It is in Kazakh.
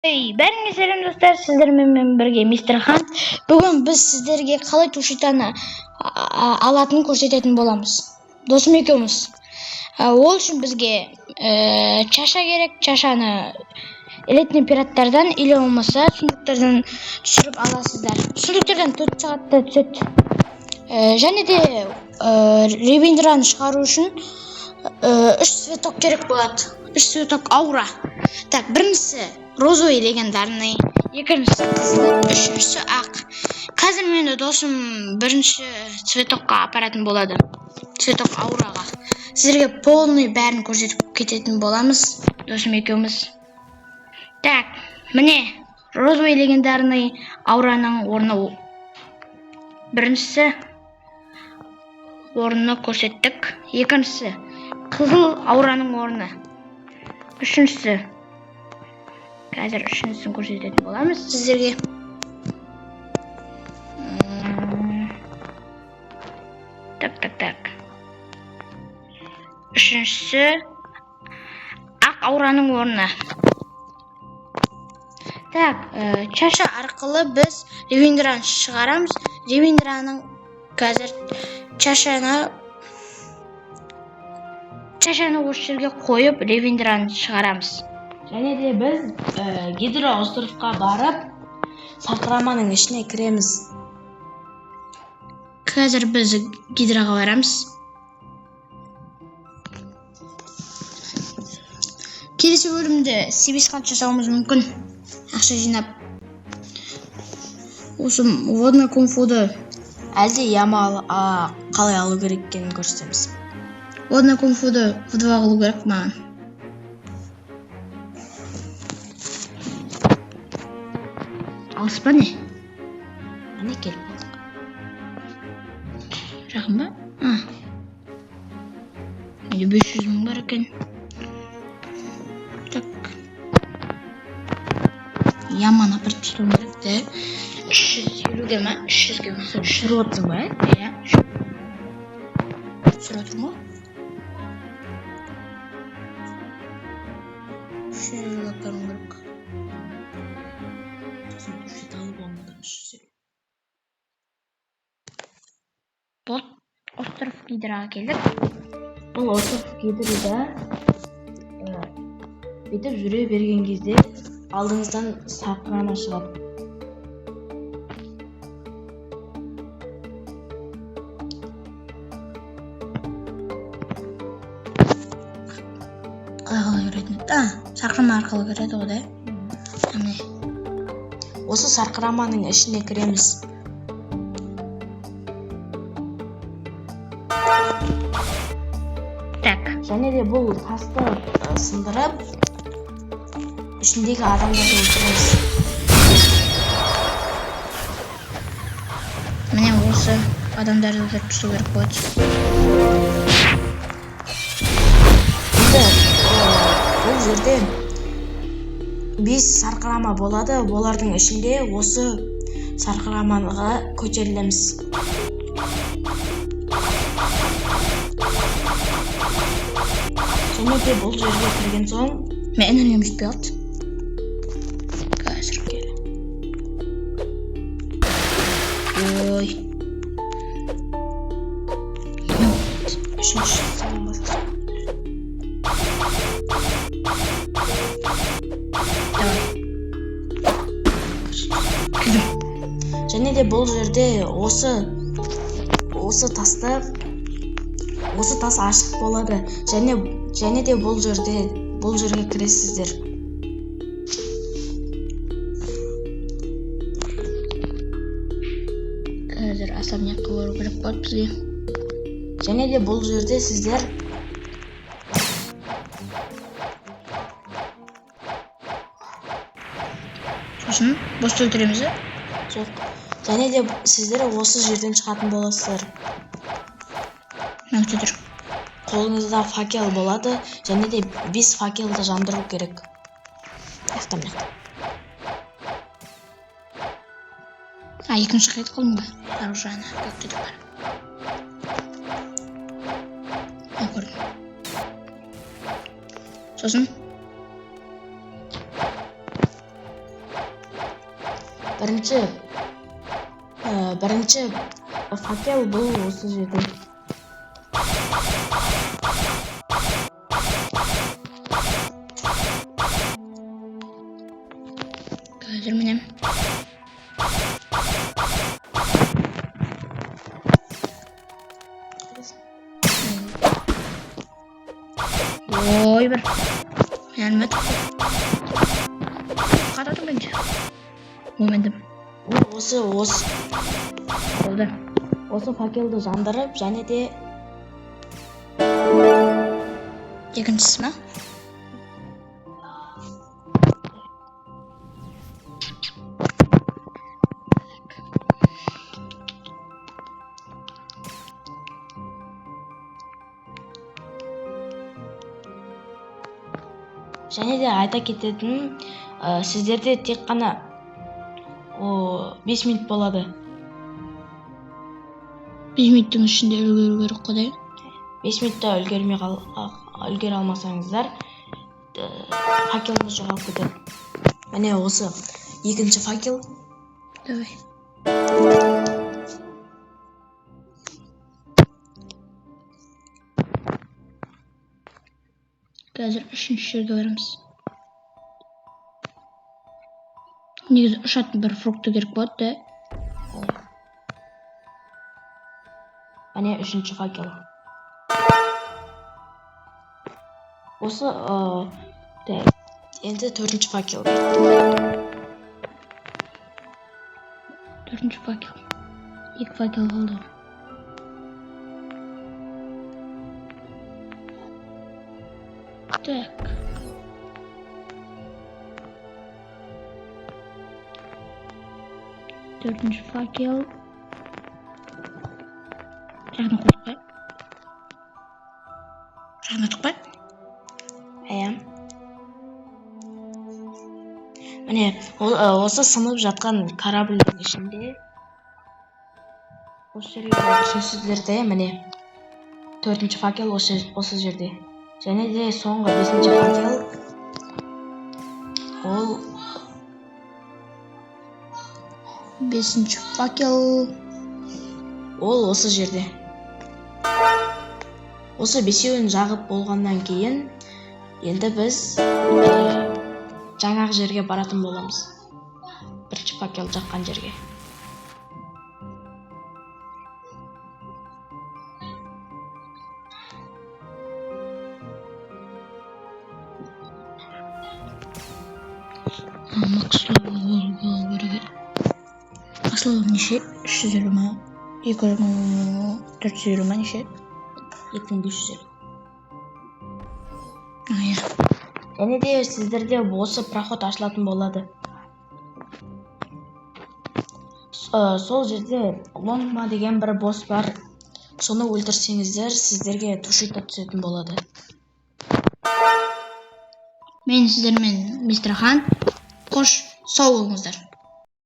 Ей, бәріңе сәлем, достар! Сіздермен мен бірге мистер Хан. Бүгін біз сіздерге қалай тушитаны алатынын көрсететін боламыз. Досым екеуміз. Ол үшін бізге чаша керек. Чашаны элитный пираттардан или болмаса сундуктардан түсіріп аласыздар. Сундуктардан 4 сағатта түседі. Және де ревендраны шығару үшін үш цветок керек болады. Үш цветок аура. Так, біріншісі розовый легендарный, екіншісі қызыл, үшіншісі ақ. Қазір мені досым бірінші цветокқа апаратын болады. Цветок аураға. Сіздерге полный бәрін көрсетіп кететін боламыз, досым екеуміз. Так, міне, розовый легендарный аураның орны, біріншісі орнını көрсеттік. Екіншісі қызыл аураның орны. Үшіншісі, қазір үшіншісін көрсететін боламыз сіздерге. Так, так, так. Үшіншісі ақ аураның орны. Так, чаша арқылы біз ревендраны шығарамыз. Ревендраның қазір чашаны осы жерге қойып, ревендраны шығарамыз. Және де біз гидро островқа барып, сарқыраманың ішіне кіреміз. Қазір біз гидраға барамыз. Келесі бөлімде себесхан жасауымыз мүмкін. Ақша жинап. Осы водный кунг-фуды Әлде яма қалай алу керек екенін көрсетеміз. Водный кунг-фуды в два қылу керек маған. Алыс па, не? Міне, келіп қалдық. Жақын ба? А. Менде 500 мың бар екен. Так. Яман апарып тастауым керек те. 350-ге ма? 300-ге ма? 300. Түсіріп отырсың ба? Иә. Түсіріп отырмын ғой. 350 апаруым керек. Сосын тушит алып, оны да 350. Болды. Остров Гидраға келдік. Бұл остров гидрда бүйтіп жүре берген кезде алдыңыздан сарқырама шығады. Қалай кіретін еді? А, сарқырама арқылы кіреді ғой, да? Міне. Осы сарқыраманың ішіне кіреміз. Так. Және де бұл тасты сындырып, ішіндегі адамдарды өлтіреміз. Міне, осы адамдарды өлтіріп тастау керек болады. Енді бұл жерде бес сарқырама болады. Олардың ішінде осы сарқырамаға көтерілеміз. Және де бұл жерге кірген соң Мен энергиям жетпей қалды. Қазір. Ой. Үшінші саған басасың. Давай. Кірдім. Және де бұл жерде осы тас ашық болады. Және де бұл жерге кіресіздер. Қазір особнякқа бару керек болады бізге. Және де бұл жерде сіздер Сосын босты өлтіреміз бе? Жоқ. Және де сіздер осы жерден шығатын боласыздар. Мына күте тұр. Қолыңызда факел болады, және де бес факелді жандыру керек. Мына мына. А, екінші қайтып қалдым ба? Оружиені көкте де бар. А, көрдім. Сосын Бірінші факел бұл осы жерде. Қазір, міне. Ой, бір әлі қарадым енді. Ой, Осы осы Болды. Осы факелді жандырып және де Екіншісі ма? Және де айта кететінім, сіздерде тек қана 5 минут болады. 5 минуттың ішінде үлгеру керек қой да. 5 минутта үлгере алмасаңыздар, факеліңіз жоғалып кетеді. Міне, осы екінші факел. Давай. Қазір үшінші жерге барамыз. Негізі ұшатын бір фрукты керек болады да. Міне, үшінші факел осы. Так, енді төртінші факел. Төртінші факел. Екі факел қалды. Так. Төртінші факел. Жағына қойдық па? Жағына па? Иә, міне, осы сынып жатқан корабльдің ішінде, осы жерге түсесіздер де, міне, төртінші факел осы жерде. Және де соңғы бесінші факел ол Бесінші факел. Ол осы жерде. Осы бесеуін жағып болғаннан кейін енді біз жаңағы жерге баратын боламыз, бірінші факел жаққан жерге. Макс левел болу керек еді. Макс левел неше? 350 ма? 2450 ма, неше? 2550. А, иә. Және де сіздерде осы проход ашылатын болады. Сол жерде Лонгма деген бір босс бар, соны өлтірсеңіздер, сіздерге тушита түсетін болады. Мен сіздермен мистер Хан. Қош, сау болыңыздар.